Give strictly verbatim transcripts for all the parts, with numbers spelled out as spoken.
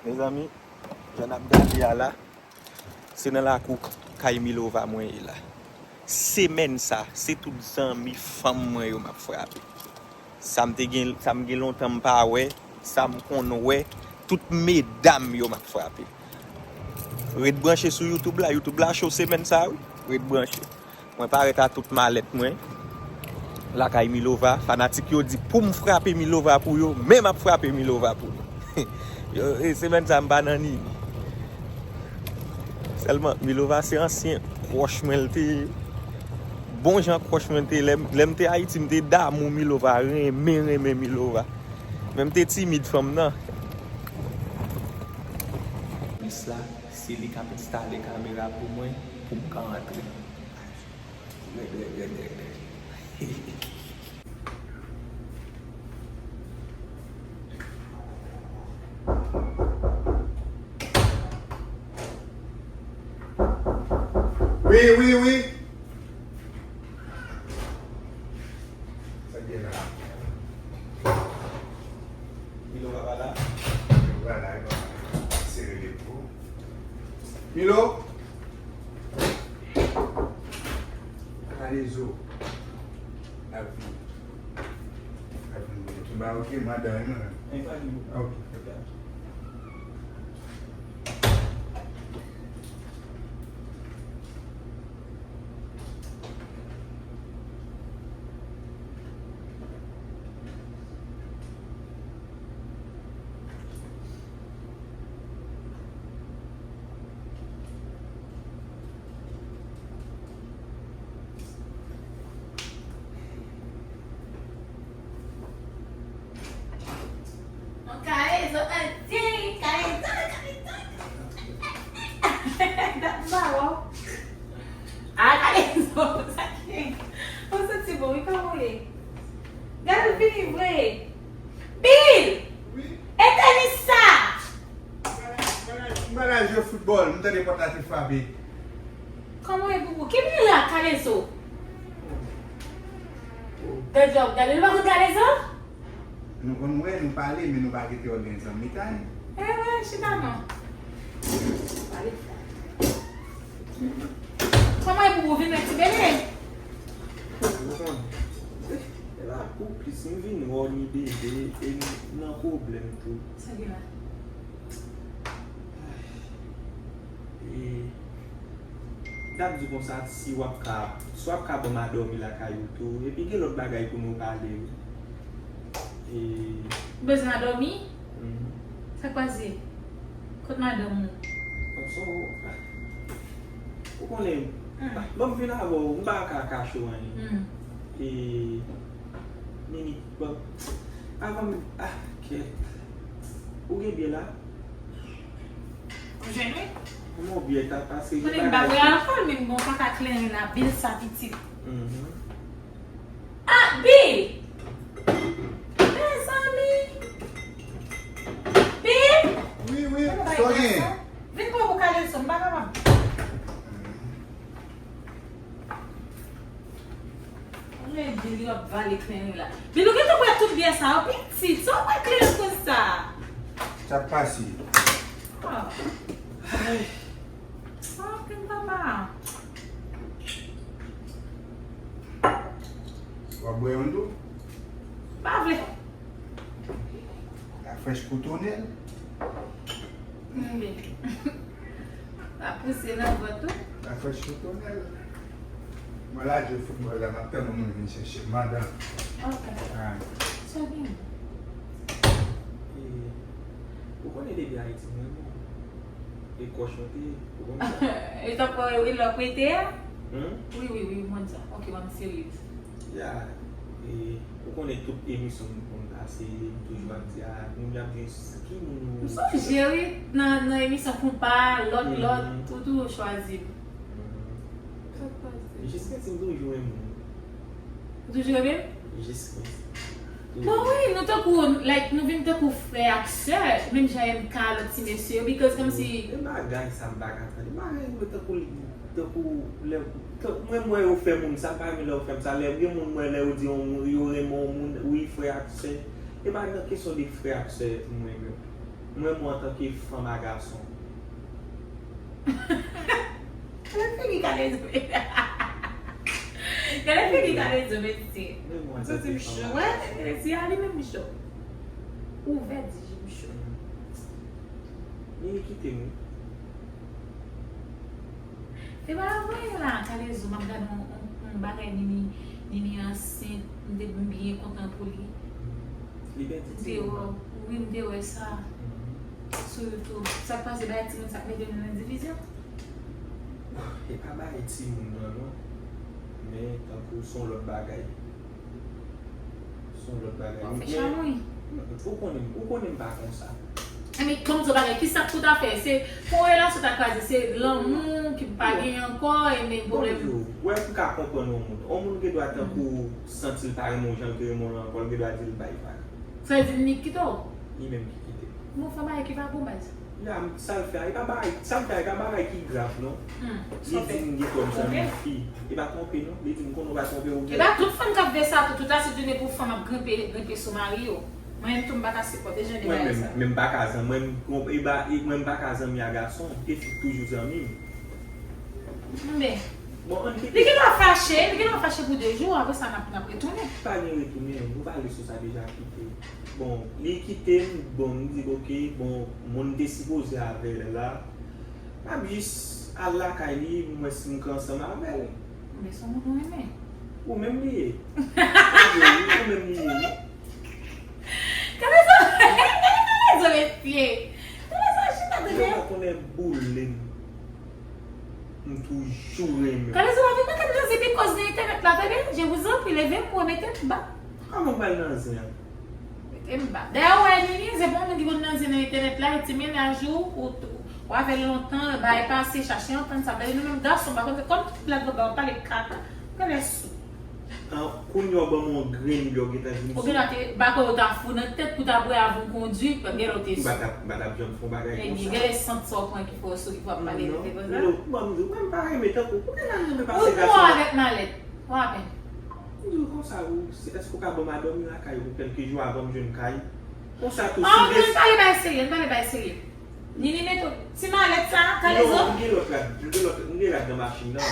Mezanmi, jan n ap gade a la, se nan lakou kay Milova mwen ye la. Semèn sa, se tout zanmi fanm mwen yo m ap frape. Sa m te gen, sa m gen lontan m pa wè, sa m konn wè, tout medam yo m ap frape. Ret branche sou YouTube la, YouTube la cho semèn sa wi. Ret branche. Mwen parèt a tout malèt mwen lakay Milova. Fanatik yo di pou m frape Milova pou yo, men m ap frape Milova pou yo. Yo, e, semèn sa m pa nan nini. Sèlman, Milova se ansyen kwòch mwen l te ye. Bon jan kwòch mwen l te ye. Lè m, lè m te Ayiti, m te damou Milova, renmen, renmen Milova. Men m te timid fanm nan. Plis la, se li k ap enstale kamera pou mwen, pou m ka antre. Rèd, rèd, rèd, rèd, rèd. Wi, wi, wi. Sa k gen la? Milo pa la? Milo pa la, e pa sere de pou. Milo? Kalezo. L ap vini. L ap vini. Tout bagay ok, madan, non? Ok. Yon kalezo, an, ding, kalezo, kalezo. Dat m pa wè w. A, kalezo, sa k gen? Ou santi bon, wi, kòman w ye? Gade l vini vre. Bill! Wi? E tenis sa! M pa nan jwe foutbòl, m tande pòt la te frape. Kòman w ye, Boubou? Ki vini la, kalezo? Gade, gade, nou pa konn kalezo? Nou konn wè, nou pale, men nou pa rete òdèn zanmitay. Ehe, chita non. Pale. Kòman e pou ou vin wè ti bebe? Ou konn, e la pou plis m vin wè w ni bebe, e m nan pwoblèm tou. Sa gen la? E, m t ap di konsa, si w ap ka, si w ap ka ban m a dòmi lakay ou tou, epi gen lòt bagay pou nou pale, wi. E, ou bezwen a dòmi? Mhm. Sa k pase? Kot madanm ou? Ou konnen, ah, ban m vin avè w, m pa ka kache w anyen. E, Nini, bon, avan m, ah, kèt. Ou gen byen la? Ou jwenn wi. Kòman w byen ta pase? Konnen m pa bwè alkòl, men m gon kaka kleren la, Bill sa pitit. Mhm. Ah, Bill! Mezanmi! Bill! Wi, wi, sa w gen? Vin pran pou kalezo, m pa kapab. Anmède li ap vale kleren la. Bilou gentan bwè tout byè sa yo pitit. Sa w bwè kleren konsa? Sa k pase? Ah. Ay. Ah, ken papa. W ap bwè youn tou? Pa vle. La frèch kou tonèl. Mbe. La pouse nan vant ou. La frèch kou tonèl. Mwen la jwe foutbòl la, m ap tann yon moun vin chèche m. Madan. Ok. Ah. Sa byen. E, ou konnen depi Ayiti, mwen bon. E kòch mwen te ye, ou konn sa. E tankou e lòk mete a? Hmm? Wi, wi, wi, m konn sa. Ok, m serye. Ya, e, ou konnen tout emisyon m konn pase, m toujou ap di, a, moun y ap di, ki moun ou... M sonje, wi, nan, nan emisyon konpa, lòt, lòt, ou toujou chwazi m. Sa k pase? Jiskensi m toujou renmen w. Ou toujou renmen m? Jiskensi. Bon, wi, nou tankou, like, nou vin tankou frè ak sè, menm jan M K, lòt ti mesye yo, because kòmsi... E bagay sa m pa ka tande. Bagay yo tankou, tankou lè, tan-, mwen, mwen, yo fè moun sa, pa renmen lè yo fè m sa. Lè gen moun, mwen, lè yo di yon moun, yo renmen yon moun, wi, frè ak sè. E pa nan kesyon de frè ak sè, mwen, menm. M renmen w antanke fanm a gason. Gade figi Kalezo. Gade figi Kalezo, mesye. M renmen w antanke fanm a gason. Wè, si a li menm cho. Ouvè di je m cho. Nini kite m wi. Se pa vre la, Kalezo, m ap gade yon, yon, yon bagay Nini, Nini ansent, m te, m byen kontan pou li. Li pèdi ti moun nan. M te wè, wi, m te wè sa sou YouTube. Sa k pase bay ti moun sa k mete nou nan divizyon? E pa bay ti moun nan non. Men tankou se yon lòt bagay. Se yon lòt bagay. W ap fè chalon wi. Ou konnen, ou konnen m pa konsa. Enben, ban m di w bagay, kisa k tout afè? Se pou relasyon ta kraze, se lanmou ki pa gen ankò, enben pwoblèm. Bon, yo, wè m ka konprann yon moun. Yon moun gen dwa tankou santi l pa renmen w jan l te renmen w lan ankò, l gen dwa di l bay vag. Sa vle di Nick kite w? Li menm ki kite m. Bon, fè bagay ki pa bon baz. Ya, sa l fè a, e pa bagay, sa l fè a, e pa bagay ki grav non. Li di m gen twòp zanmi fi. E pa twonpe non. Li di m konnen w pa twonpe ou gen. E pa tout fanm k ap fè sa tou, tout asidine pou fanm ap grenpe, grenpe sou mari yo. Mwen menm tou m pa ka sipòte jan de bagay sa. Mwen menm, men m pa ka zanmi, mwen menm, e ba, e mwen m pa ka zanmi a gason, e fi toujou zanmi m. Men, bon, ann kite. Li gen dwa fache, li gen dwa fache pou de jou, apre sa n ap, n ap retounen. Pa gen retounen, nou pale sou sa deja, kite. Bon, li kite m, bon, m di oke, bon, moun te sipoze avè l la. M ap jis al lakay li, m wè si m ka ansanm avè l. Men se yon moun ou renmen. Ou menm li ye. Ou menm li ye, wi. Gade sa, gade sa, mesye. Gade sa, chita de. Yo pa konnen boule m. M toujou renmen w. Kalezo, pa vin mete m nan zen bikòz nan entènèt la, tande? Je vous en prie, leve m pou remete m ba. Kòman m pral nan zen an? Mete m ba. Dayè, ou wè Nini, se pa yon moun ki konn nan zen nan entènèt la, e ti mennaj ou, ou, ou avè l lontan, bagay pase, chache antann, sa vle di nou menm gason, pa konn, kòm tout black baba, w ap pale kaka. Gade sou. An, kounye a w ban m yon grenn lè w gentan vin sou. Ou genlè te ba kò w ta fou nan tèt pou ta bwè avan w kondui, genlè w te sou. M pa t ap, m pa t ap janm fè yon bagay konsa. Ebyen, genlè sant sa w pran ki fè w sou, ki fè w ap pale rete konsa. Non, Milo, ban m di w, mwen m pa renmen tankou w. Poukisa m renmen pase gason? Ou pran avèk malèt. Ou apèn. M di w konsa, ou, se, èske w ka ban m a dòmi lakay ou pou kèlke jou avan m jwenn kay? Konsa tou, si. An, ann pale bagay serye, ann pale bagay serye. Nini mete w ti malèt sa, Kalezo? Non, m gen lòt rad, m gen lòt, m gen rad nan machin nan.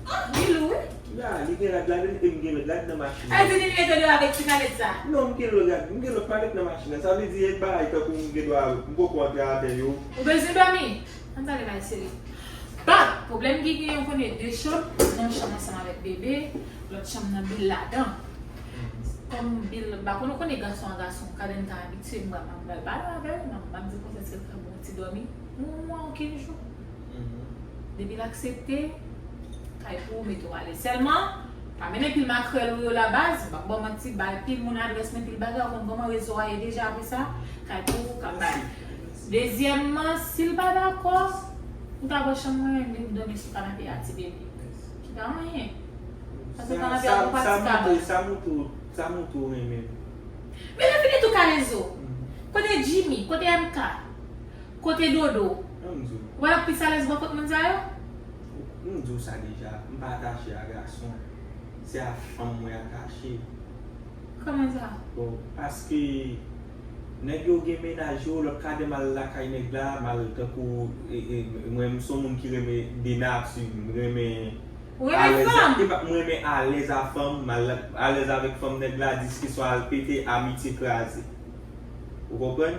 Ah, li lou, wi. Ya, li gen rad ladan l, e m gen lòt rad nan machin nan. Sa vle di Nini mete w deyò avèk ti malèt sa? Non, m gen lòt rad, m gen lòt malèt nan machin nan. Sa vle di, e bagay tankou m gen dwa, m poko antre avè yo. Ou bezwen dòmi? Ann pale bagay serye. Bon, pwoblèm ki genyen, ou konnen de chanm, nan yon chanm ansanm avèk bebe, lòt chanm nan Bill ladan. Kòm Bill, m pa konn, ou konnen gason a gason, Kaden ka abitye, m pral, m pral pale avè l, m ap, m ap di l konsa si l ka ba w ti dòmi, yon mwa, yon kenz jou. Depi l aksepte, kay pou ou mete w alèz. Sèlman, pa mennen pil makrèl ou yo la baz, m p ap ba w manti, bay pil moun adrès mwen, pil bagay, ou konn kòman rezo a ye deja, apre sa, kay pou ou k ap bay. Dezyèmman, si l pa dakò, ou ta pran chanm mwen, li dòmi sou kanape a ti bebe. Ki pa anyen. Paske kanape a gon pati kaba. Sa montre, sa montre, sa montre w renmen m. Men lè fini tou Kalezo. Kote Jimmy? Kote M K? Kote Dodo? Ann di w. Ou pa t ap plis alèz bò kot moun sa yo? M di w sa deja, m pa atache a gason. Se a fanm mwen atache. Kòman sa? Bon, paske nèg yo gen mennaj yo, lòt kadè m al lakay nèg la, m al tankou, e, e, mwen, m se yon moun ki renmen de nati, m renmen. Ou renmen fanm? E pa, m renmen alèz a fanm, m al alèz avèk fanm nèg la, diskisyon al pete, amitye kraze. Ou konprann?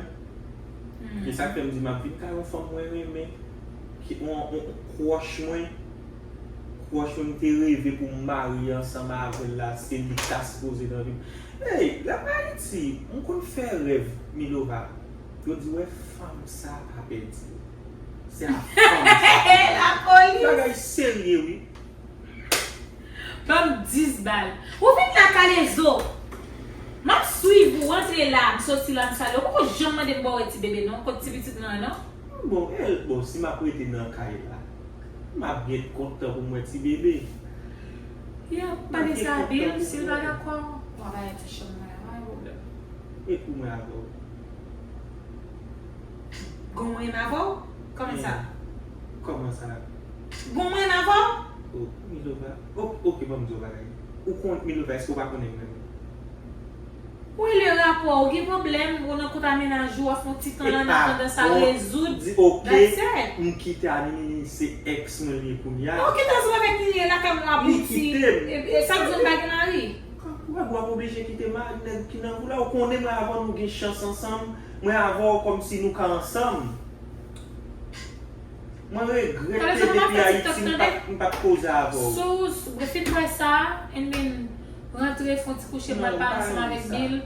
E sa k fè m di m ap vin kay yon fanm mwen renmen, ki, yon, yon, yon kwòch mwen, kwòch mwen m te reve pou m marye ansanm avè l la, se li k ta sipoze nan vi m. Ey, lè m Ayiti, m konn fè rèv, Milova. Yo di, wè fanm sa pa pèdi. Se a fanm sa. Lapolis! Bagay serye, wi. Ban m dis bal. Ou vin la Kalezo. M ap swiv ou, antre la, m soti la, m sale. Ou poko janm mande m ba w wè ti bebe non, kot ti pitit mwen an non. Bon, el, bon, si m ap rete nan kay la, m ap gen kontan pou m wè ti bebe. Ya, pale sa Bill, si l pa dakò, w a bay ti chanm mwen an, pa gen pwoblèm. E pou mwen avè w? Gon mwen avè w? Kòman sa? Kòman sa? Gon mwen avè w? Oh, Milova. Oh, oke, ban m di w bagay. Ou konn, Milova, èske w pa konnen mwen menm? Ou rele rapò, ou gen pwoblèm, ou nan kont a mennaj ou, w ap fè yon ti tan la, nan pandan sa rezoud. Di, ok, that's it. M kite a Nini, se ex mwen li ye kounye a. Ok, tanzantan avèk Nini, e lakay mwen ap Li kite m. E, e sa k di w m pa gen mari? Ou pa, ou pa oblije kite mari, nèg ki nan ou la, ou konnen mwen avè w nou gen chans ansanm, mwen avè w kòmsi nou ka ansanm. Mwen regrèt ke depi Ayiti m pa t, m pa t koze avè w. Sou, sou, refin wè sa, and then rantre fè yon ti kouche, pral pale ansanm avèk Bill.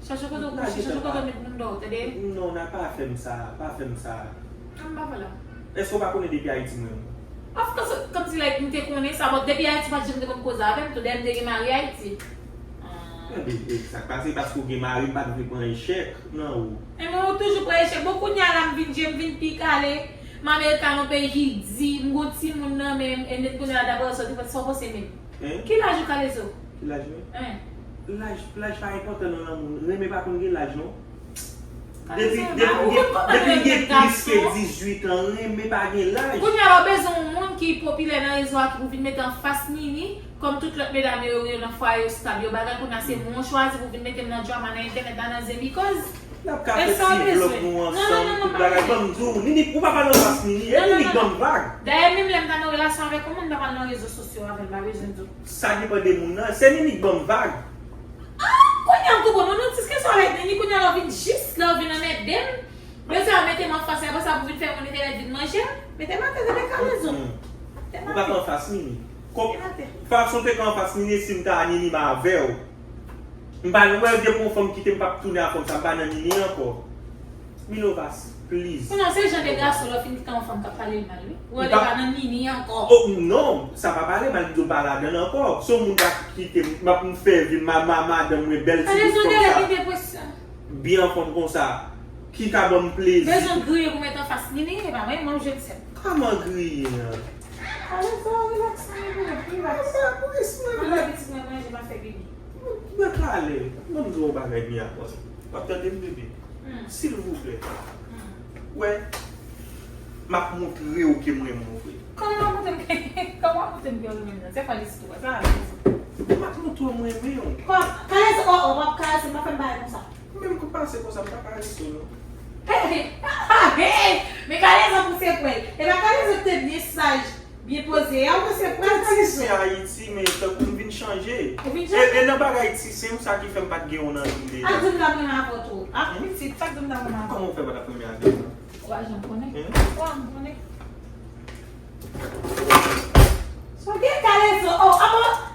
Chache kote w kouche, chache kote w met moun dòw, tande? Non, nan pa fè m sa, pa fè m sa. An m pa pale. Èske w pa konnen depi Ayiti m renmen w? Of course, kòmsi like m te konnen sa, but depi Ayiti w pa t janm te konn koze avè m, tou dèyè m te gen mari Ayiti. Ah. Ebyen, e sa k pase, paske w gen mari, m pa t vle pran echèk nan ou. Ebyen, ou toujou pran echèk. Bon, kounye a la, m vin je, m vin pi kale. M American, yon peyi ki di, m gon timoun nan men m, and then kounye a la, daprè sa w te fè, sa w panse menm? Hein? Ki laj ou, Kalezo? Ki laj mwen? Hein? Laj, laj pa enpòtan nan lanmou. Renmen pa konn gen laj, non. Depi, depi, depi gen plis ke dizuit an, renmen pa gen laj. Kounye a la, w bezwen yon moun ki popilè nan rezo a, ki pou vin mete anfas Nini, kòm tout lòt medam yo, yo nan fwaye, yo stab, yo bagay, kounye a se mwen w chwazi pou vin mete m nan drama, nan entènèt la, nan zen, because N ap ka fè ti vlog nou ansanm, tout bagay. Ban m di w, Nini, ou pa pale anfas Nini, e Nini k ban m vag. Dayè, menm lè m ta nan relasyon avèk yon moun, m ta pral nan rezo sosyo avè l, m pa bezwen di w. Sa depann de moun nan, se Nini k ban m vag. Ah, kounye a m konprann ou, nou diskisyon avèk Nini, kounye a la w vin jis la, w vin anmède m. Bezwen mete m anfas, apre sa pou vin fè moun entènèt vin manje m. Mete m atè, Rebecca, rezon. Ou pa t anfas Nini. Fason te ka anfas Nini, si m ta a Nini, m avè w. M pa wè depi yon fanm kite m p ap tounen a fanm sa, m pa nan Nini ankò. Milovas, please. Kounye a se jan de gason lè w fin kite yon fanm k ap pale l mal, wi. Ou wè li pa nan Nini ankò. Oh, non, sa pa pale mal, m di w pa ladan l ankò. Se yon moun k ap kite m, m ap m fè vi m, ma, ma, madanm mwen bèl, ti bout fanm sa. Byen anfòm konsa. Ki ka ban m plezi. Bezwen griye pou met anfas Nini, e pa mwen, mwen, je le sais. Kòman griye an? Ale sa, relax, relax. Mwen pa plis, mwen. Mwen pitit mwen manje, m ap fè pipi. Mwen kale. Mwen di w bagay byen ankò. W ap tande m, bebe? Silvouplè. Wè, m ap montre w ke m renmen w vre. Kòman w ap montre m ke, kòman w ap montre m ke w renmen m nan? Se kwa listwa? Sa a vle di? M ap montre w m renmen w. Kòman? Karese, oh, oh, w ap karese m, pa fè m bagay konsa. Menm kou pase konsa, m pa karese w non. Hey, hey, hey, men Kalezo pouse pwen. E pa Kalezo ki te byen saj, byen poze a, ou pouse pwen Kalezo. Ti se Ayiti, men tankou m vin chanje. Ou vin chanje? E, e nan bagay ti se ou sa ki fè m pa t gen yon anvi deja. Ak di m ta renmen avè w tou. Ak pitit, sa k di m ta renmen avè w. Kòman w fè pa t ap renmen avè m? Ou pa janm konnen. Hein? Ou pa janm konnen. Sa gen Kalezo, oh, avan.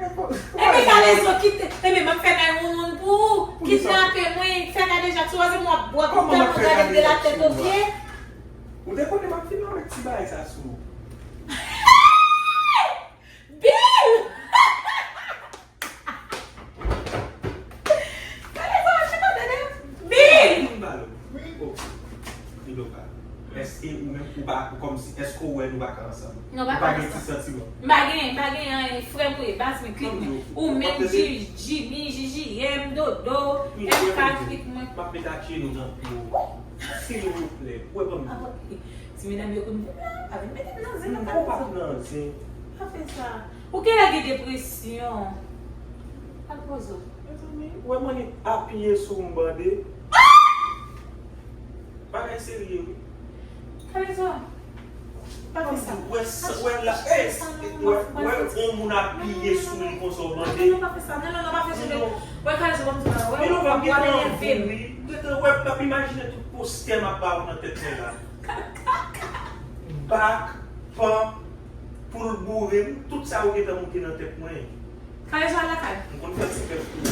Ebyen, Kalezo, kite, ebyen, m ap fè nine one one pou ou. Kidnape mwen, fè gade jak sou wazin, m ap bwè pou tèlman gade m de la tèt o pye. Ou te konnen m ap fini avèk ti bagay sa sou ou. Bill! Kalezo, chita tande. Bill! Vin balo. Wi. Oh. Miloka, èske ou menm ou pa, ou kòmsi, èske ou wè nou pa ka ansanm? Non, pa ka ansanm. Ou pa gen ti santiman? M pa gen, m pa gen anyen, frè m ou ye, baz mwen, klik mwen. Ou menm, Jimmy, J J M, Dodo, M K, klik mwen. M ap met atye nou nan pye w. Silvouplè, ou wè ban m. Ti medam yo konn vin la, pa vin mete m nan zen non, pa fè sa. Ou p ap nan zen. Pa fè sa. Ou genlè gen depresyon. Al poze w. Mezanmi, ou wè mannik apiye sou m bande. Bagay serye wi. Kalezo, pa fè sa. Wè, wè la, wè, wè yon moun apiye sou li konsa w bande. Non, non, non, pa fè sa. Non, non, non, pa fè sa. Wè, Kalezo, ban m di w, wè, w ap bwè nève m. Wè, m ap imajine tout postè m ap ba ou nan tèt mwen la. Bak, pan, pou l boure m, tout sa yo gentan moute nan tèt mwen. Kalezo al lakay. M konn fè l sou kè m tou.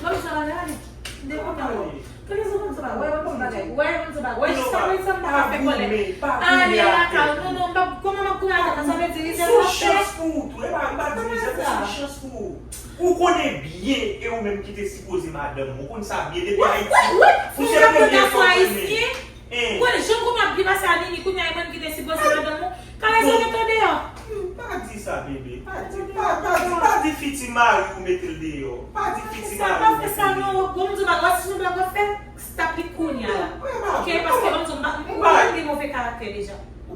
Ban m sa bagay, ale. M dekontan. Kalezo ban m sa bagay. Wè, ban m sa bagay. Wè, ban m sa bagay. Wè, sa vle di sa m pa ka fè kòlè. Ale lakay. Non, non, m pa, kòman m ap goumen avèk ou? Sa vle di rizèv m ap fè. Se yon chans pou ou tou. E pa, m pa di rizèv, se yon chans pou ou. Ou konnen byen, e ou menm ki te sipoze madanm mwen. Ou konn sa byen depi Ayiti. Ou se premye fwa ou renmen. Ou konnen jan kounye ap byen pase a Nini, kounye a e mwen ki te sipoze madanm ou. Kalezo mete w deyò. Pa di sa, bebe. Pa di, pa, pa di, pa di fiti mari ou mete l deyò. Pa di fiti mari ou mete l deyò. Pa fè sa, pa fè sa, non. Bon, m di w bagay, si nou blòk w ap fè, stop li kounye a la. Ok, paske ban m di w, m pa, ou pa gen move karaktè deja. Ou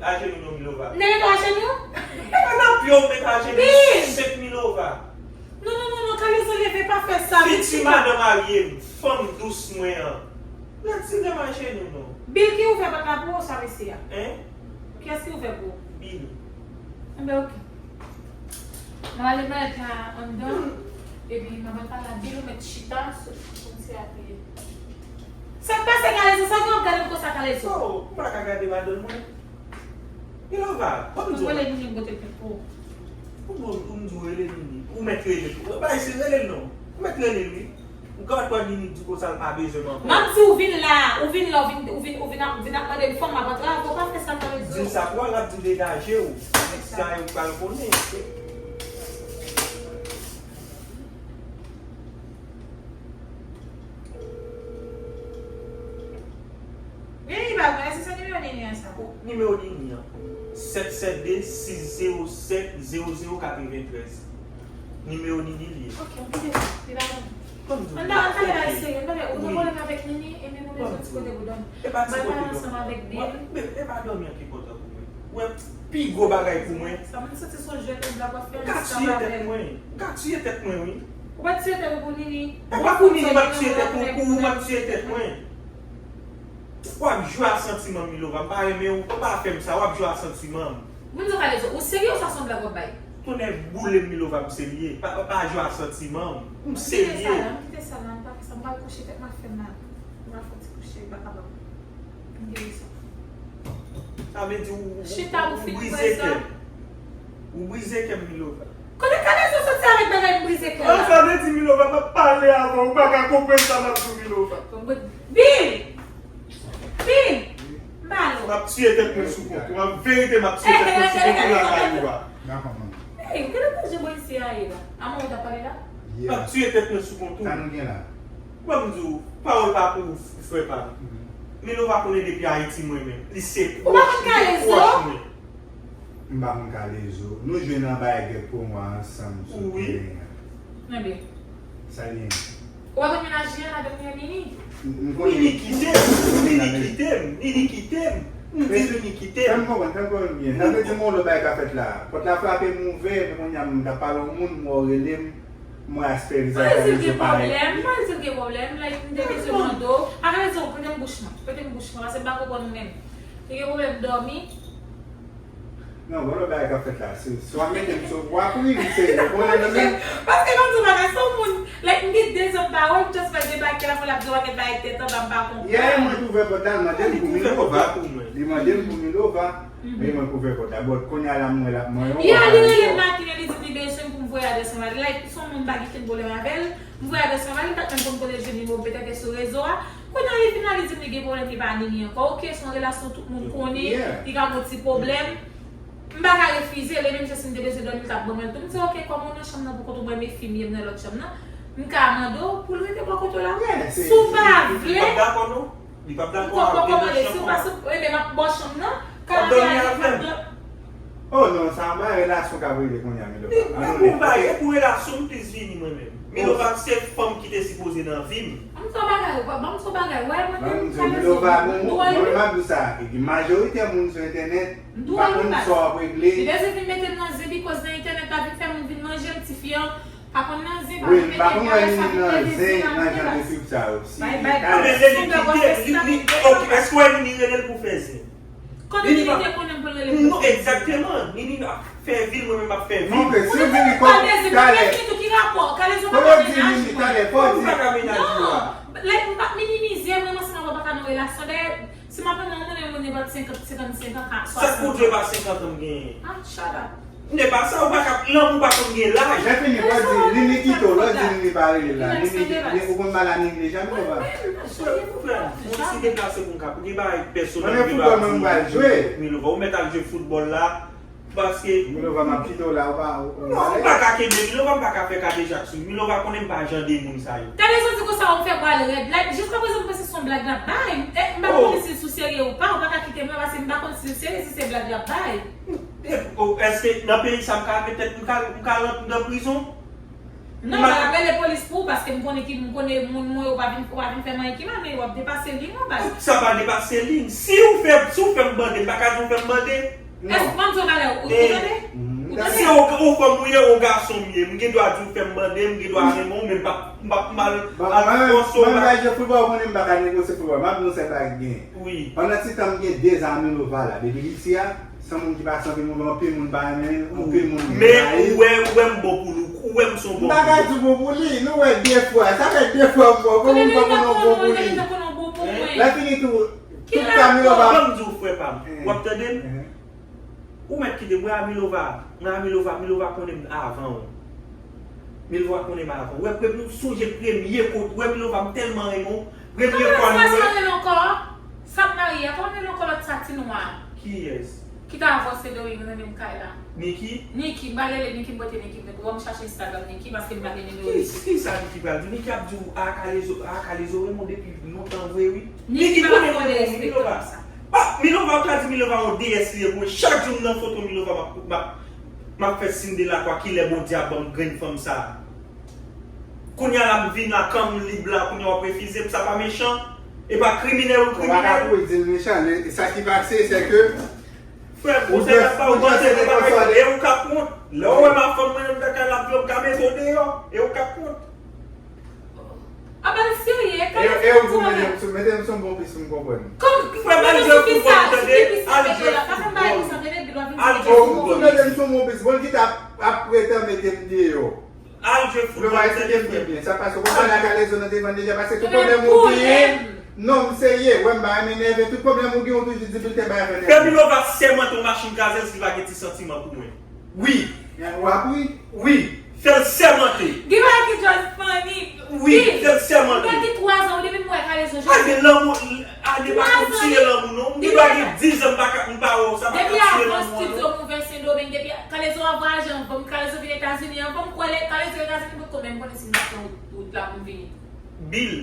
ajenou non, Milova. Nèg yo ajenou? Ann ap yo met ajenou. Senk Milova. Non, non, non, non, Kalezo, leve, pa fè sa. Fiti madan marye m, fanm dous mwen an. Retire m ajenou non. Bil ki ouvè pòt la pou ou, sa mesye a? Hein? Kiyès ki ouvè pou ou? Bil. Enben, oke. N ap ale mèt la anndan, epi n ap al pale a Bil, ou mèt chita sou, sou ti a peye. Sa k pase, Kalezo? Sa gen w ap gade m konsa, Kalezo? Oh, m pa ka gade madanm mwen. Milova, ban m di w. Mwen rele Nini, m pote plent pou ou. Ou bon, ou m di w rele Nini. Ou mèt rele l. Ou bay se rele l non. Ou mèt rele l wi. Ou ka wè Nini di konsa l pa bezwen m ankò. M ap di w vin la, ou vin la, ou vin, ou vin, ou vin ap, vin ap mande m fanm m ap antrave, ou pa fè sa, Kalezo. Di l sa pou al ap di w degaje w. Sa yo pral konnen. Vini ba mwen, èske se nimewo Nini an sa? Nimewo Nini an. Sèt sèt de sis zewo sèt zewo zewo katreventrèz. Nimewo Nini li ye. Ok, m kite sa. Li pa bon. Ann pale bagay serye, ann pale, ou nan pwoblèm avèk Nini, epi ou bezwen ti kote pou dòmi. M al pale ansanm avèk Bil. E pa dòmi an ki enpòtan pou mwen. Ou wè, pi gwo bagay pou mwen. Sa mwen santi se yon jwèt ou blag w ap fè. M ka tiye tèt mwen. M ka tiye tèt mwen, wi. Ou pa tiye tèt ou pou Nini. E pa pou Nini m ap tiye tèt mwen, pou ou m ap tiye tèt mwen. W ap jwe a santiman m, Milova. M pa renmen w, ou pa fè m sa, w ap jwe a santiman m. Moun yo pale di w, ou serye ou sa se yon blag w ap bay? Tonnè boule m, Milova, m serye. Pa, pa, pa jwe a santiman m. M serye. M kite sa la, m kite sa la, m pa fè sa. M pral kouche tèt m ap fè m mal. M pral fè ti kouche, m pa kapab. M kite sa. Sa vle di ou, ou, ou, ou brize kè m. Ou brize kè m, Milova. Kote Kalezo soti avèk bagay m brize kè la? Sa vle di Milova p ap pale avè w, ou pa ka konprann sa m ap di w, Milova. Bil! Bil! M pale w. M ap tiye tèt mwen sou kont ou. An verite, m ap tiye tèt mwen sou kont ou lakay ou a. Hey, gade kote je bò isi a ye la. A mwen ou t ap pale la? M ap tiye tèt mwen sou kont ou. Sa nou gen la? Ban m di w, pawòl pa pou ou, frè pa m. Milova konnen depi Ayiti mwen menm. Li se pwòch, li se pwòch mwen. M pa konn Kalezo. Nou jwe nan bagay gen pou mwa ansanm sou teren an. Enben. Sa li ye? Ou pa konn menaj li an, ladan li an Nini? M, m konnen. Nini kite m, Nini kite m, Nini kite m. M di Nini kite m. Fè m konprann, fè m konprann byen. Sa vle di m wè yon lòt bagay k ap fèt la. Pòt la frape, m ouvè, epi kounye a m t ap pale yon moun, m wè w rele m, m wè aspè vizaj Kalezo parèt. Mwen di l gen pwoblèm, mwen di l gen pwoblèm, like, m te bezwen mande w. A Kalezo, prete m bouch mwen, prete m bouch mwen, paske m pa konprann ou menm. Li gen pwoblèm dòmi. Non, bon, lòt bagay k ap fèt la. Se, se w ap mete m sou, w ap ri, serye. Bon, nan men. Paske m ap di w bagay, se yon moun, like, m gen de zòt pawòl, m just fè debake, apre l ap di w pakèt bagay tèt anba, m pa konprann. Yeah, mwen t ouvè pòt la, l mande m pou Milova. Li mande m pou Milova. Men mwen k ouvè pòt la. But kounye a la, m wè l ap, mwen yon. Yeah, li rele m maten an, li di m li bezwen m pou m voye adrès mwen ba li. Like, se yon moun m pa gen kenn pwoblèm avè l. M voye adrès mwen ba li, m pa t menm konn kote l jwenn nimewo m, petèt e sou rezo a. Kounye a li vin la, li di m li gen pwoblèm, li pa Nini ankò. Oke, se yon relasyon tout moun konnen, li ka gen yon ti pwoblèm. M pa ka refize l, e menm jan si m te bezwen dòmi, l t ap ban mwen l tou. M di, oke, kòm ou nan chanm nan pou kont ou, mwen menm e fi m ye, m nan lòt chanm nan, m ka mande w pou l rete bò kote w la. Si w pa vle, m konn kòman l ye, si w pa sou, enben, m ap bò chanm nan, ka fè a, li pa dòmi. Oh non, sa yon bagay relasyon k ap regle kounye a, Milova. Li pou bagay, e pou relasyon m plis vini mwen menm. Milova se fanm ki te sipoze nan vi m. Ban m di w bagay, ban m di w bagay. Wè, mwen menm, Milova, mwen menm ap di w sa. Majorite moun sou entènèt, m pa konn sa w ap regle. Li bezwen vin mete m nan zen, bikòz nan entènèt la vin fè moun vin manje m, tifi an pa konn nan zen, pa konn mete bagay sa, vin mete zen nan jan de trip sa yo. Si li ta lè li kite, li, li, ok, èske w wè Nini rele l pou fè zen? Kote Nini te konnen pou l rele m? Non, egzakteman. Nini ap fè vi l, mwen menm m ap fè vi m. Non, men si w di li kòm talè. Ki rapò? Talè, fò yo di Nini talè, fò di. Mwen pa ka menaj ou a. Non, lè m p ap minimize, mwen ansanm avè w pa ka nan relasyon. Dayè, si m ap renmen yon moun, yon moun nenpòt senkant, senkannsenk an, ka, swasant an. Sa k pou di e pa senkant an m genyen? Ah, shut up. Se pa sa, ou pa ka, lanmou pa konn gen laj. Lè fini, w ap di, Nini kite w, lè w di Nini pa rele l la. Nini, ou konn bagay Nini deja, Milova? Frè m, ou si deplase pou m ka, pou gen bagay pèsonèl, Milova, ou mèt al jwe foutbòl la, paske Milova, m ap kite w la, ou pa, ou pa ka kenbe Milova, m pa ka fè kadejak sou li. Milova konnen m pa jan de moun sa yo. Talè sa w di konsa, ou fè bwa l rèd. Like, jiska prezan, m panse se yon blag l ap bay. M pa konn si l sou serye ou pa, ou pa ka kite m la, paske m pa konn si l serye, si se blag l ap bay. E, o, èske nan peyi sa m ka met tèt, m ka, m ka rant nan prizon? Non, m pa ka rele polis pou ou, paske m konnen ki, m konnen moun mwen, ou pa vin, ou pa vin fè m anyen ki mal, men w ap depase liy mwen, baz. Sa pa depase liy. Si ou fè, si ou fè m bande, m pa ka di ou fè m bande. Èske, ban m di w bagay, ou, ou tande? Ou tande? Se yon, yon fanm ou ye, yon gason m ye, m gen dwa di ou fè m bande, m gen dwa renmen w, men m p ap, m p ap mal al fòse w. Mwen, mwen, mwen, jwe foutbòl, ou konnen m pa ka negosye foutbòl, m ap di w sa k gen. Wi. Pandan ti tan m gen de zan Milova la, depi l isi a, se yon moun ki pase anpil moun, anpil moun pa renmen l, anpil moun rayi l. Men ou wè, ou wè m bon pou li, ou wè m se yon bon pou li. M pa ka di bon pou li, nou wè de fwa, sa fè de fwa m wè w, kòman m pa konn yon bon pou li? Lè fini tou, tout sa Milova. Ban m di w, frè pa m, w ap tande m? Ou mèt kite m, mwen a Milova, mwen a Milova, Milova konnen m avan w. Milova konnen m avan w. Wè, premye, sonje premye kote, wè Milova, m tèlman renmen w. Premye fwa nou wè. Kòman se rele ankò? Sa k marye a, kòman rele ankò lòt sa ti nwa a? Kiyès? Ki ta avòse de wi, nan menm kay la. Niki? Niki, m pral rele Niki, m pote Niki, m wè m chache Instagram Niki, paske m pa gen nimewo Niki. Ki, ki sa Niki pral di? Niki ap di w, a Kalezo, a Kalezo renmen w depi lontan vre wi. Niki konnen renmen w, Milova. Pa, Milova, ou ta di Milova yon deyès li ye pou mwen. Chak jou m nan foto Milova, m ap, m ap, m ap fè siy de lakwa, kilè Bondye ap ban m grenn fanm sa a. Kounye a la m vin la, kan m lib la, kounye a w ap refize m, sa pa mechan? E pa kriminèl ou kriminèl? Ou pa ka pou di l mechan, men sa ki pase, se ke frè m, ou se pa ou panse de bagay, e ou k ap wont. Lè w wè m ap fanm mwen nan kay la, m ka mete w deyò, e ou k ap wont. Apa l serye? E ou mete m sou, mete m sou yon bon pis pou m konprann. Frè m, al jwe foutbòl, tande? Al jwe foutbòl. Al jwe foutbòl. Ou mete m sou yon bon pis, bon, ki t ap, ap pretan mete m deyò. Al jwe foutbòl, tande, frè m. Sa pase, ou konn bagay Kalezo nan te vann deja, pase tout pwoblèm ou genyen. Non, m serye, wè m pa renmen nève, tout pwoblèm ou genyen, ou toujou di bulletin bay fè nève. Fè Milova sèmante yon machin kraze l si l pa gen ti santiman pou mwen. Wi. Ou ap ri? Wi. Fè l sèmante. Gen bagay ki just funny. Wi, fè l sèmante. Mwen gen twa zan, ou depi m wè Kalezo jodi. A gen lanmou, a gen pa konn tire lanmou non. M gen dwa gen diz an m pa ka, m pa wè w, sa pa konn tire lanmou an non. Depi avan studio m ouvè Sendomeng, depi Kalezo a vwayaje anvan m, Kalezo vin Etazini anvan m, kwè lè Kalezo Etazini potko menm konnen si m t ap fè wout, wout la pou m vini. Bill.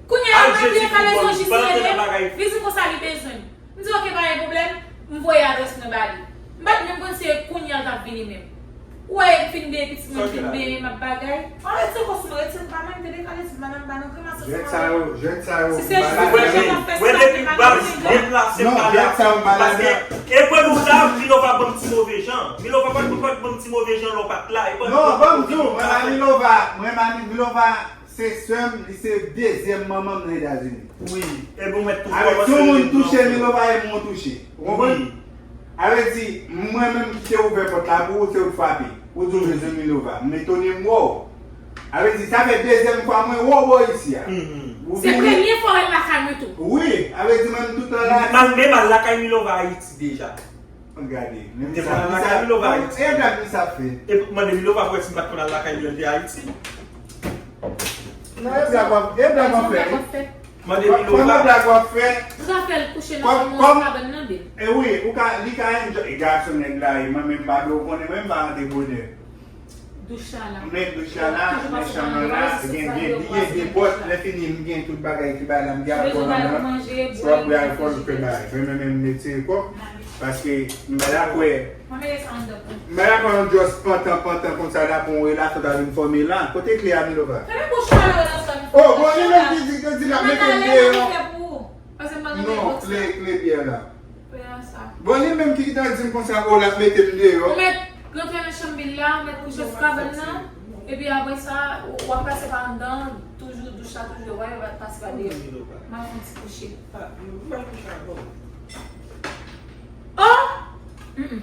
Kounye a, m ap di Kalezo jis rele m, li di m konsa li bezwen m. M di, "Ok, pa gen pwoblèm." M voye adrès mwen ba li. M pa t menm konn si e kounye a l t ap vini menm. Ou wè, m fin benyen pitit mwen, m fin benyen, m ap bagay. An, retire kòs mwen, retire m pa menm, te dekale ti madanm pa nan grimas ansanm avè m. Jwèt sa yo, jwèt sa yo. Si se jis mwen jan m ap fè sa, deplase m pa la. Non, jwèt sa yo m pa ladan. Paske, e pwen nou la, Milova ban m ti move jan. Milova pa t, pa t ban m ti move jan lè w pa t la. Non, ban m di w, mwen a Milova, mwen a Milova, se sè m, li se dezyèm manman m nan Etazini. Wi. Ebyen, ou mèt tou kòmanse rele m non. Avèk yon moun touche, Milova e mwen touche. Ou konprann? Wi. Sa vle di, mwen menm ki te ouvè pòt la pou ou, se ou k frape. Ou di w bezwen Milova. M etone m wè w. Sa vle di, sa fè dezyèm fwa mwen wè w bò isi a. Mhm. Se premye fwa w wè m lakay mwen tou. Wi, sa vle di, mwen menm tout tan la. M al, men m al lakay Milova Ayiti deja. Gade, menm sa, lakay Milova Ayiti. E blag mi sa fè. E mande Milova pou wè si m pa t konn al lakay li lè l te Ayiti. Non, e blag w ap, e blag w ap fè. Mande Milova. Kòman blag w ap fè? Ou ka fè l kouche nan yon kabann nan, Bill. E wi, ou ka, li ka enjoy. E gason nèg la, e mwen menm pa dwe konnen, mwen m pa rantre bonè. Douch la. M met douch la, m met chanm nan la, gen, gen, li gen de pòt, lè fini, m gen tout bagay ki bay la, m gen alkòl anndan. Si w ap bwè alkòl, ou fè bagay. Mwen menm, m retire kòb. Paske m pa dakò. M pa dakò yon just pantan, pantan konsa la pou yon relasyon ta vin fòme la. Kote kle a, Milova? Fèmen bouch ou, relasyon. Oh, bon, li menm ki di, ki di l ap mete m deyò. Non, kle, kle byè la. Bon, li menm ki gentan di m konsa, oh, l ap mete m deyò. Ou mèt rantre nan chanm Bill la, ou mèt kouche sou kabann nan, epi apre sa, w ap pase pa anndan, toujou douch la, toujou, w ap pase pa deyò. M ap fè yon ti kouche. Oh! Mm-mm.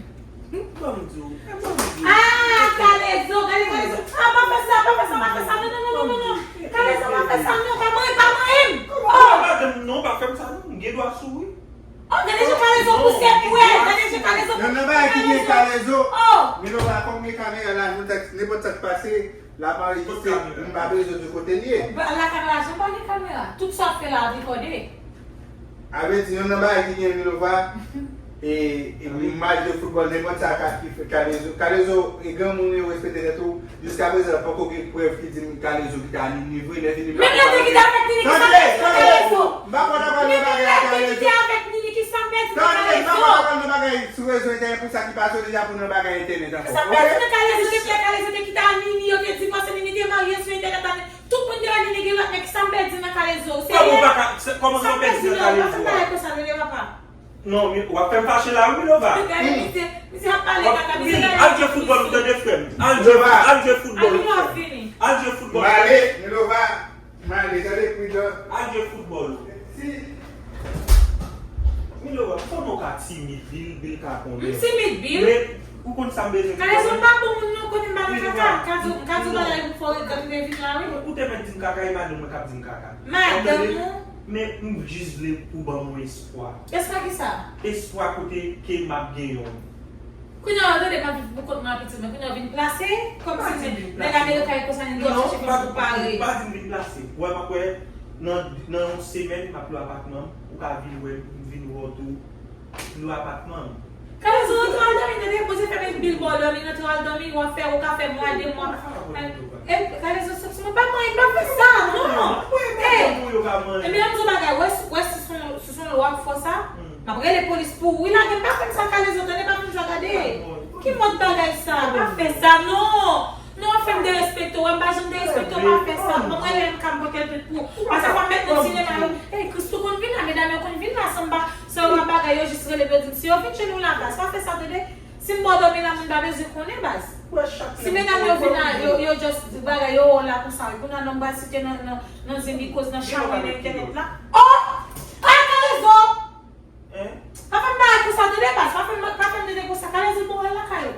Ah, Kalezo, gade Kalezo. Ah, pa fè sa, pa fè sa, pa fè sa. Non, non, non, non, non, non. Kalezo, pa fè sa, non. Pa manyen, pa manyen m. Oh! Non, pa fè m sa, non. M gen dwa souri. Oh, gade jan Kalezo pouse pou el. Gade jan Kalezo. Nan, nan bagay ki gen Kalezo. Oh! Milova, kòm gen kamera la, nenpòt, nenpòt sa k pase, l ap anrejistre, m pa bezwen di kote l ye. La kamera, jan pa gen kamera. Tout sa w ap fè la ap rekòde. A vle di, youn nan bagay ki gen Milova, e, e match de foutbòl, nenpòt sa ka, ki fè Kalezo, Kalezo, e granmoun yo respekte tèt ou, jiska prezan, poko gen prèv ki di m Kalezo ki ta Nini vre, lè fini. Menm lè te kite avèk Nini, ki sa m pèdi nan Kalezo? M pa konn aprann nan bagay a Kalezo. Menm lè te kite avèk Nini, ki sa m pèdi nan Kalezo? Tande, m pa konn aprann nan bagay sou rezo entènèt pou sa ki pase deja pou nan bagay entènèt ankò. Sa m pèdi nan Kalezo, depi lè Kalezo te kite a Nini, yo te divòse, Nini te marye sou entènèt la. Tout moun te wè Nini gen lòt nèg, sa m pèdi nan Kalezo? Kòman w pa ka, kòman sa w pèdi nan Kalezo a? Pa fè bagay konsa, tande papa. Non, w ap fè m fache la, wi, Milova. Gade, misye, misye ap pale kaka, misye gade. Al jwe foutbòl, ou tande, frè m. Al jwe, al jwe foutbòl, frè m. Al jwe foutbòl. M ale, Milova, m ale, tande, pridan. Al jwe foutbòl. Si. Milova, kòman w ka timid, Bill, Bill ka konnen. M timid, Bill? Men, ou konn sa m bezwen. Kalezo, m pa bon moun, non, konnen m pa nan kaka. Kalezo, Kalezo bagay pou fò, gade, m te vin la, wi. Ou te mèt di m kaka, e madanm mwen k ap di m kaka. Madanm ou? Men m jis vle pou ban m yon espwa. Espwa ki sa? Espwa kote ke m ap gen yon. Kounye a, tande, m ap viv pou kont mwen ak pitit mwen. Kounye a, w vin plase, kòmsi nèg Amerika yo konsa, nèg yo ap chèche fanm pou pare. Pa di m vin plase. Wè, m ap wè, nan, nan yon semèn, m ap lwe apatman m, ou ka vin wè m, m vin wè w tou. Lwe apatman m. Kalezo, rantre al dòmi, tande, poze fèmen Bill ba w dòmi, rantre al dòmi, w ap fè, ou ka fè mwa, de mwa. E, Kalezo, sòti, mwen pa manyen, pa fè sa, non. E, ebyen, ann di w bagay, wè, si, wè, si se yon, si se yon lwa k fè w sa, m ap rele polis pou ou, wi, lage m, pa fè m sa, Kalezo, tande, pa vin jwe, gade. Ki mòd bagay sa, pa fè sa, non. Non, w ap fè m derespekte w, wè m pa janm derespekte w, pa fè sa. Ban m rele M K, m pote l plent pou ou. Paske fò m met nan sinema yo. Ey, Christoo konn vin la, medam yo konn vin la, san m pa, san yo pa bagay, yo jis rele m, yo di m, si yo vin jwenn ou la, baz, pa fè sa, tande. Si m ba w dòmi la, moun pa bezwen konnen, baz. Si medam yo vin la, yo, yo just di bagay, yo wè w la konsa, wi. Kounye a non m pral site nan, nan, nan zen li koz nan chanm li nan entènèt la. Oh! Ay, Kalezo! Pa fè m bagay konsa, tande, baz. Pa fè m, pa fè m tande konsa. Kalezo, bon, al lakay ou.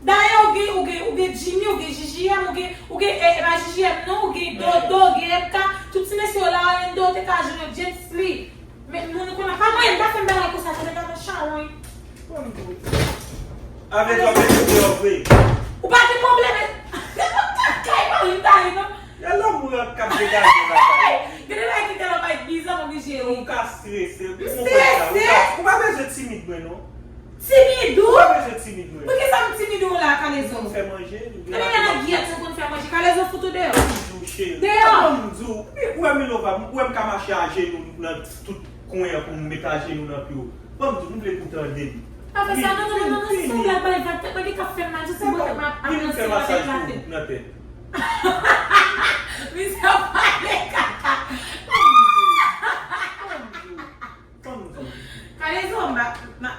Dayè, ou gen, ou gen, ou gen Jimmy, ou gen J J M, ou gen, ou gen, e, e pa J J M, non, ou gen Dodo, ou gen M K. Tout ti mesye yo la, Orlando, ou te ka jwenn yo, James Lee. Men, moun ou konnen pa manyen, pa fè m bagay konsa, tande, pa nan chawony. Avèk w ap mete deyò vre. Ou pa gen pwoblèm. Se pa kay mari m ta ye, non. Gade lanmou an k ap degaje la. Gade la ki tèlman bay biza, m oblije ri. Ou ka strese. M strese? Ou pa bezwen timid mwen, non. Timid ou? Ou pa bezwen timid mwen. Poukisa m timid ou la, Kalezo? Ou konn fè manje. Ebyen, nan gyèt ou konn fè manje. Kalezo fout ou deyò. Toujou, cheri. Deyò. Ban m di w, ou wè Milova, ou wè m ka mache ajenou nan tout kwen an pou m met ajenou nan pye w. Ban m di w, m vle pou w tande m. Pa fè sa, non, non, non, non, non, se yon blag, bay vag tèt mwen, li ka fè m mal, jis mwen tèt mwen ap, ap ranse mwen avèk latè. Misye ap pale kaka. Kalezo, m pa, m pa.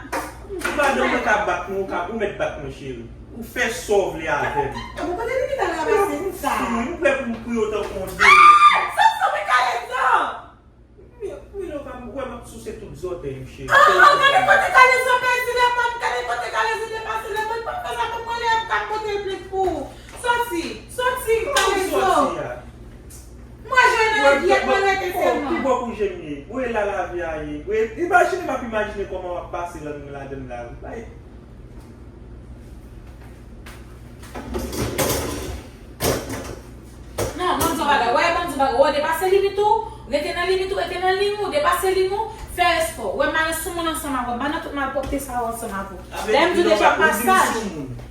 Ou pa, madanm mwen ka bat mwen, ou ka, ou mèt bat mwen, cheri. Ou fè sa w vle avè m. Ou kote li ki ta ranmase m sa? M prè pou m kriye w tankou yon deli. Sa, sa, men Kalezo! Wi, wi, Lova, m wè m ap souse tout zòtèy ou, cheri. Ah, gade kote Kalezo pèdi lè mòn, gade kote Kalezo depase lè mòn, pa fè sa pou mwen, lè m ka pote l plent pou ou. Sòti, sòti, Kalezo. Sòti a. Mwen jwenn nan gyèt mwen rete sèlman. Pi bò kouje m ye. Wè la lavi a ye. Wè, imajine m ap imajine kòman w ap pase lannuit ladann la. Bay. Non, ban m di w bagay. Wè, ban m di w bagay. Wè, w depase limit ou. Rete nan limit ou, rete nan liy ou. Depase liy ou, fè respè w. Wè, m ale sou moun ansanm avè w. M pa nan tout malpwòpte sa yo ansanm avè w. Lè m di w deja pasaj.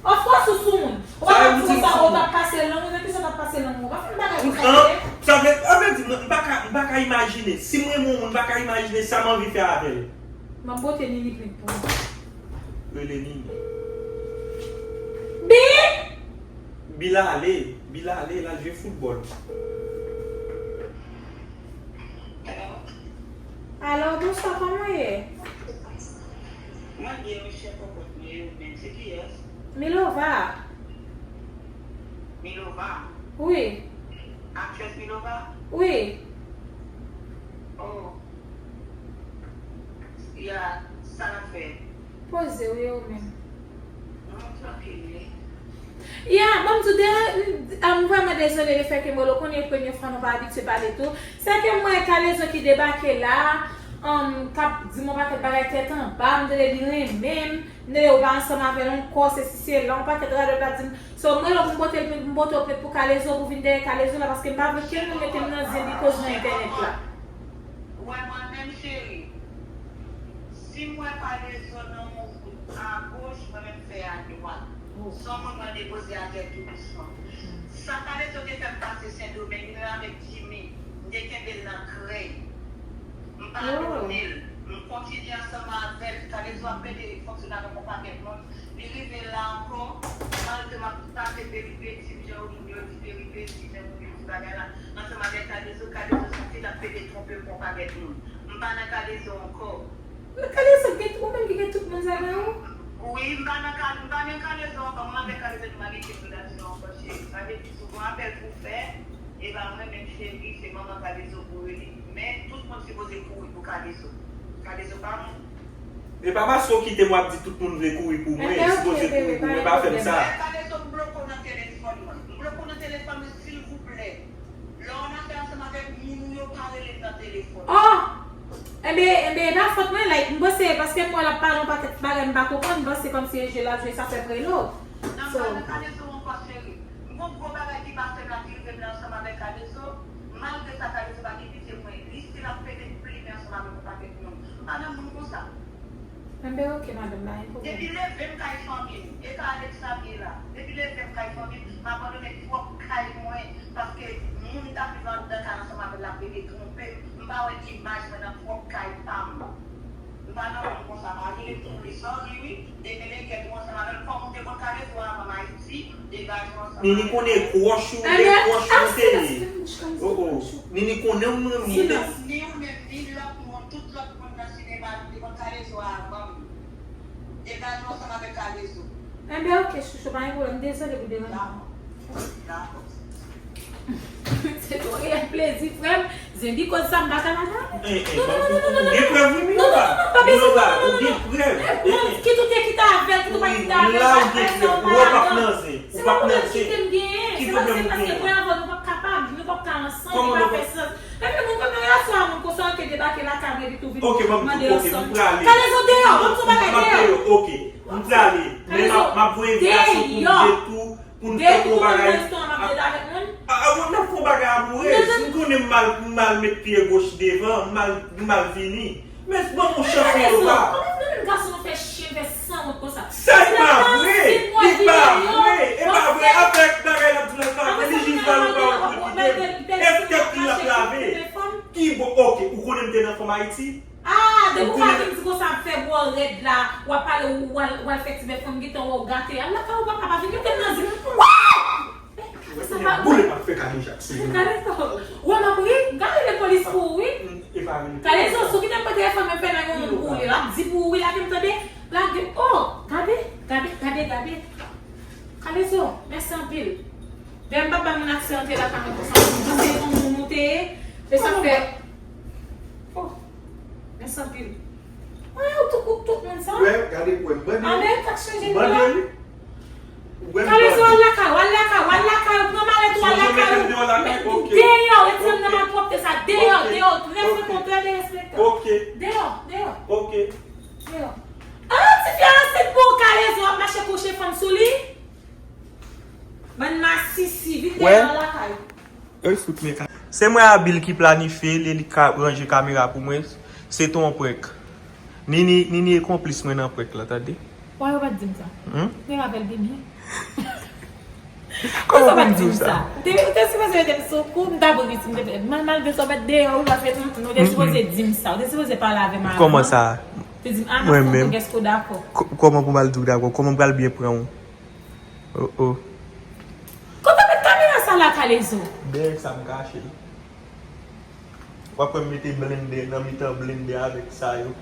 Of course, ou sou moun. Ou pa t ap di konsa, ou t ap pase lanmou, men kisa w t ap pase lanmou? Pa fè m bagay konsa, tande. Sa vle, sa vle di, m pa ka, m pa ka imajine. Si m renmen yon moun, m pa ka imajine sa m anvi fè avè l. M ap pote Nini plent pou ou. Rele Nini. Bil! Bil ale, Bil ale, l al jwe foutbòl. Alo, bonswa, kòman w ye? Mwen byen, wi, chè, kòkòt mwen, ou menm, se kiyès? Milova. Milova? Wi. Aktrès Milova? Wi. Oh. Ya, sa n ap fè? Poze w ye ou menm. Mwen trankil, wi. Ya, ban m di w, m vrèman dezole lefètke mwen, ou konnen e premye fwa nou pa abitye pale tou. Se ke m wè Kalezo ki debake la, um, k ap di m yon pakèt bagay tèt anba, m tande li renmen m, m tande ou pa ansanm avè l ankò, se si se la, yon pakèt radòt l ap di m. So, mwen lè m pote, m pote w plent pou Kalezo, pou vin dèyè Kalezo la, paske m pa vle kenn moun mete m nan zen li koz nan entènèt la. Ou wè mwen menm, cheri, si m wè Kalezo nan yon wout agoch, mwen menm fè adwat. Se yon moun mwen depoze atè tou dousman. Sa Kalezo te fè m pase Sendomeng, li menm avèk Jimmy, m te kenbe l nan krèy. M padone l. M kontinye ansanm avè l. Kalezo ap plede fonksyone avèk yon pakèt moun. Li rive la ankò, malgre m ap pase peripesi, m jan moun yo di peripesi, jan moun yo di bagay la. Ansanm avèk Kalezo, Kalezo santi l ap plede twonpe m pou yon pakèt moun. M pa nan Kalezo ankò. Kalezo gen ou menm ki gen tout moun sa nan ou? Wi, m pa nan Kalezo, m pa nan Kalezo ankò. Mwen avèk Kalezo nou pa gen kel relasyon ankò, cheri. Sa vle di si w gen apèl pou w fè, e pa mwen menm, cheri, se manman Kalezo pou w rele. Men tout moun sipoze kouri pou Kalezo. Kalezo pa moun. E pa paske w kite m w ap di tout moun vle kouri pou mwen, sipoze kouri pou mwen, pa fè m sa. Kalezo, m bloke w nan telefòn mwen. M bloke w nan telefòn mwen, silvouplè. Lè w nan afè ansanm avèk moun ou yo, pa rele m nan telefòn. Oh! Enben, enben, e pa fòt mwen, like, m panse, paske m wè l ap pale yon pakèt bagay m pa konprann, m panse kòmsi e jwe l ap jwe, sa fè m rele w. Non, m pa nan Kalezo ankò, cheri. M gon gwo bagay ki pase m la ki rive m la ansanm avèk Kalezo. Malgre sa, Kalezo pa gen pitye pou mwen. Li still ap plede plimen ansanm avèk yon pakèt moun. M pa nan moun konsa. Enben, oke, madanm, pa gen pwoblèm. Depi leve m kay fanmi m, e ka Alexa m ye la. Depi leve m kay fanmi m, m abandone pwòp kay mwen, paske moun m t ap viv anndan kay ansanm avè l la plede twonpe m. M pa wè imaj mwen nan pwòp kay pa m. M pa nan moun konsa, pa rele m tou, wi, sòri, wi. Depi lè kèt ou ansanm avè l, kòm ou te konn Kalezo avan m Ayiti, degaje w ansanm avè l. Nini konnen kwòch ou, lè kwòch ou te ye. Oh, oh. Nini konnen ou renmen. Silans. Ni ou menm, ni lòt moun, tout lòt moun nan sinema, nou te konn Kalezo avan m. Degaje w ansanm avèk Kalezo. Enben, oke, chouchou, pa gen pwoblèm. Dezole pou deranje w. Dakò. Se yon reyèl plezi, frè m. Zenbi koz sa m pa ka ladan. Eh, eh, ou gen prèv, wi, Milova. Milova, ou gen prèv. Eh, eh. Kit ou te kite avè l, kit ou pa kite avè l, la ou gen prèv, ou p ap nan zen. Ou p ap nan zen. Ki pwoblèm ou genyen? Kòman nou pa... Epi moun konn nan relasyon a moun konsa, ou te debake lakay mwen epi tou vin mande ansanm. Kalezo deyò, ban m di w bagay, deyò. Ok, m prale. Men m ap voye envitasyon pou m de tou, pou n fè gwo bagay. A, a, n ap fè yon bagay amourez. M konnen m mal, m mal met pye goch devan, m mal, m mal vini. Men ban m yon chans, Milova. Kòman menm gason fè chen fè sanwont konsa? Sa e pa vre! E pa vre! E pa vre! Avèk bagay l ap di la, e pa vre! Li jis ba nou pawòl pou l kite m. Èske l ap lave? Ki bò? Ok, ou konnen m te nan Fanm Ayiti? Ah, depi w pa vin di konsa ap fè bò rèd la, w ap pale, w al, w al fè ti bèf fanm gentan wè w gate. Al lakay ou papa, vin mete m nan zen. Boule m ap fè Kalezo ak sou. Kalezo, wè m ap ri, m ka rele polis pou ou wi. Kalezo, si w kite m pran telefòn mwen fè nan yon moun pou ou ye, l ap di pou ou wi, lage m tande, lage, oh, gade, gade, gade, gade. Kalezo, mèsi anpil. Dayè m pa t ba moun aksè antre lakay mwen konsa, m panse se yon moun ou te ye, e sa fè. Oh, mèsi anpil. Wè, ou tout, ou tout moun sa. Wè, gade pou wè. Mande li. Mande li. Kalezo, al lakay ou, al lakay ou, al lakay ou, pran malèt ou, al lakay ou. Deyò, retire m nan malpwòpte sa, deyò, deyò, trè frekan, trè derespektan. Deyò, deyò. Deyò. Ah, tifi a ansent pou ou, Kalezo, w ap mache kouche fanm sou li. Bann masisi, vin deyò lakay ou. Se mwen Abil ki planifye li, li ka ranje kamera pou mwen. Se te yon prank. Nini, Nini e konplis mwen nan prank la, tande. Why ou pa t di m sa? M te rapèl byen byen. Kòman pou m di w sa? Ou te, ou te sipoze mete m sou kou, m t ap ri si m te fè. Mal, malgre sa w mèt deyò wi, paske nou te sipoze di m sa. Ou te sipoze pale avè m avan. Kòman sa? Te di m, "Ah, m ap fè yon bagay, èske w dakò?" Kòman pou m al di w dakò? Kòman m pral byen pran w? Oh, oh. Kote w met kamera sa la, Kalezo? Dèyè sa m kache l. W ap wè m mete blende nan mitan blende avèk sa yo.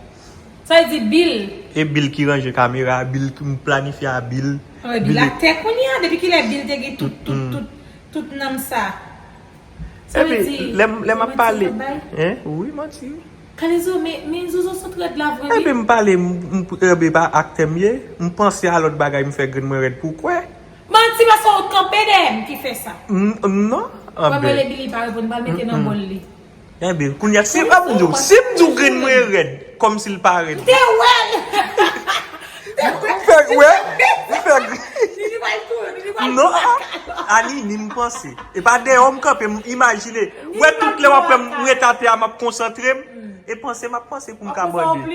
Sa vle di Bill. E Bill ki ranje kamera, Bill ki m planifye a Bill. Anben, Bill atè kounye a, depi kilè Bill te gen tout, tout, tout, tout nanm sa? Sa vle di, lè m ap pale. Hein? Wi, manti. Kalezo, men, men Zozo sot rèd la vre, wi. Ebyen, m pale, m, m, ebyen, pa aktè m ye. M panse a lòt bagay, m fè grenn mwen rèd pou kwè. Manti, paske w kanpe dèyè m ki fè sa. Non, anben. Mwen rele Billy pa reponn, m pral mete nan bòl li. Enben, kounye a, si m ap di w, si m di w grenn mwen rèd, kòmsi l pa rèd. M te wè l. M fè, wè, m fè. Nini pral tou, Nini pral tou. Non, a, a Nini m panse. E pa dèyè w m kanpe, m imajine. Wè, tout lè w ap wè m ret atè a, m ap konsantre m. E panse m ap panse pou m ka mande.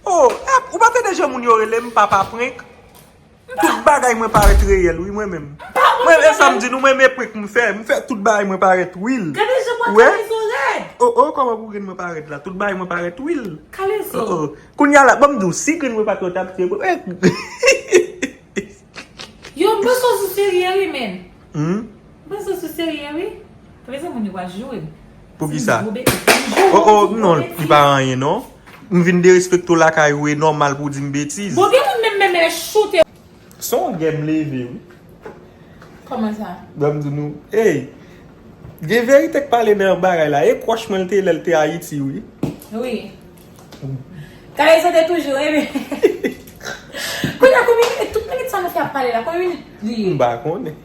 Oh, ou pa tande jan moun yo rele m papa prank? Tout bagay mwen parèt reyèl, wi, mwen menm. Mwen, e sa m di nou, mwen, men prank m fè. M fè tout bagay mwen parèt real. Gade jan pòt Kalezo rèd. Oh, oh, kòman pou grenn mwen parèt la? Tout bagay mwen parèt real. Kalezo. Oh, oh. Kounye a la, ban m di w, si grenn mwen pa t rèd, t ap fè. Yo, m panse w sou serye, wi, men. Hmm? M panse w sou serye, wi. Prezan moun yo pa joure m. Pou ki sa? Oh, oh, non, li pa anyen, non. M vin derespekte w lakay ou, e nòmal pou w di m betiz. Bon, gen moun menm, menm, menm choute. Se yon gè m leve, wi. Kòman sa? Ban m di nou, ey, gen verite k pale nan bagay la. E kwòch mwen l te lè l te Ayiti, wi. Wi. Kalezo te toujou renmen. Kounye a, konbyen minit? Tout minit sa nou fè ap pale la, konbyen minit li ye? M pa konnen.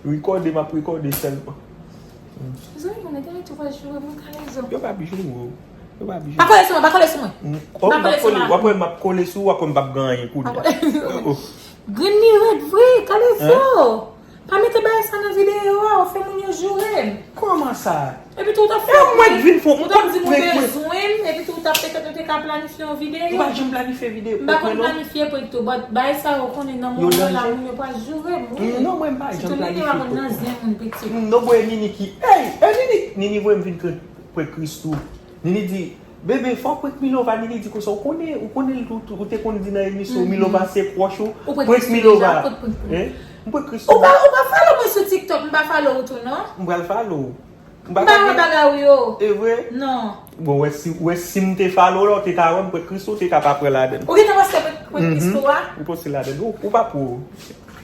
Rekòde, m ap rekòde sèlman. Mezanmi, moun entèlektyèl pa joure mwen, Kalezo. Yo p ap joure w. Yo p ap joure w. Pa kole sou mwen, pa kole sou mwen. M, oh, m ap kole, w ap wè m ap kole sou ou, w ap wè m p ap gen anyen kounye a. Oh, oh. Grenn li rèd vre, Kalezo. Hein? Pa mete bagay sa nan videyo a, ou fè moun yo joure m. Kòman sa? Epi tou, ou t ap fè mwen k vin fè, ou t ap di m ou bezwen m, epi tou, ou t ap petèt ou te ka planifye yon videyo. M pa janm planifye videyo. M pa konn planifye prank tou, but bagay sa yo konnen nan moman la, moun yo pral joure m, wi. Non, mwen m pa janm planifye prank tou. Sitou Nini pa konn nan zen moun pitit. Non, mwen Nini ki, ey, e Nini, Nini voye m vin prank Christoo. Nini di, "Bebe, fò w prank Milova." Nini di konsa, "Ou konnen, ou konnen l tou, tou, ou te konn di nan emisyon, Milova se kwòch ou. Prank Milova." Hein? M prank Christoo. Ou pa, ou pa follow mwen sou TikTok, m pa follow ou tou, non? M pral follow ou. M pa ka gen bagay ou yo. E vre? Non. Bon, wè si, wè si m te follow la, ou te ka wè m prank Christoo, ou te ka pa pran ladann. Ou gentan poste prank, prank Christoo a? Ou poste ladann. Ou, ou pa pwo.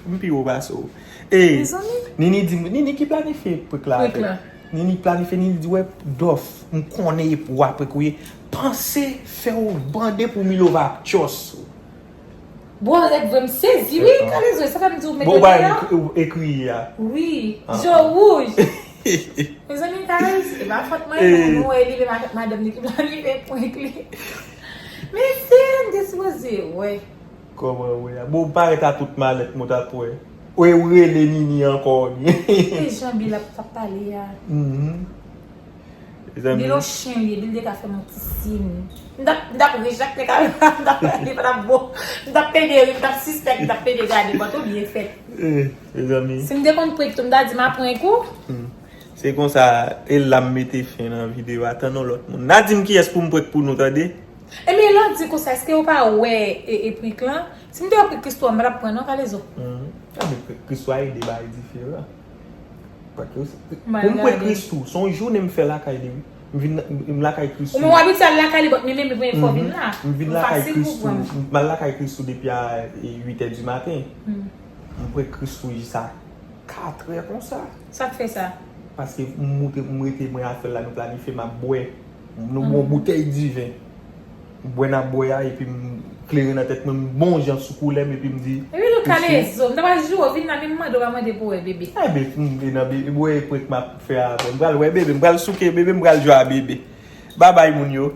M pi wo pase w. E, Nini di, Nini ki planifye prank la avè m. Nini planifye, Nini di, "Wè, Dòf, m konnen e pou w apre kou ye. Panse fè w bande pou Milova ap tchòs ou." Bon, rèd vre, m sezi, wi, Kalezo, sa fè m di w mete dèyè. Bon, ou pa ekri a? Wi, je wouj. Mezanmi, Kalezo, e pa fòt mwen, non, non, e li menm avèk madanm li ki planifye prank li. Men si m te sipoze, wè. Kòman wè a? Bon, ou parèt a tout malèt, mwen t ap wè. Ou rele Nini ankò, wi. E jan Bill ap, t ap pale a. Bill yon chen li ye, Bill te ka fè m yon ti siy. M t ap, m t ap rejekte kamera, m t ap gade, pa t ap bon. M t ap pede ri, m t ap sispèk, m t ap pede gade, but ou byen fèt. Eh, mezanmi. Si m te konn prank tou, m ta di m a prank ou. Se konsa, e la m mete fen nan videyo a, tann yon lòt moun. N a di m kiyès pou m prank pou nou, tande? Ebyen, lè w di konsa, èske ou pa wè e, e prank lan? Si m te wè prank Christoo a, m pa t ap pran non, Kalezo. Ebyen, prank Christoo a ede bagay diferan. Prank yo, pou m prank Christoo, se yon jounen m fè lakay li, wi. M vin, m lakay Christoo. Ou menm w abitye al lakay li, but men menm li premye fwa w vin la. M vin lakay Christoo, m al lakay Christoo depi a, e, uit è di maten. M prank Christoo jis a kat è konsa. Sa k fè sa? Paske m moute, m rete mwen afè l la, nou planifye m ap bwè. Nou bwè yon boutèy diven. M bwè n ap bwè a, epi m klere nan tèt mwen, m bon jan sou koulè m, epi m di, epi tou Kalezo, m ta pral joure w, vin la, men m mande w pa mande pou wè bebe. Ebyen, m vin nan bebe, bwè prank m ap fè avè w. M pral wè bebe, m pral souke bebe, m pral jwe a bebe. Babay, moun yo.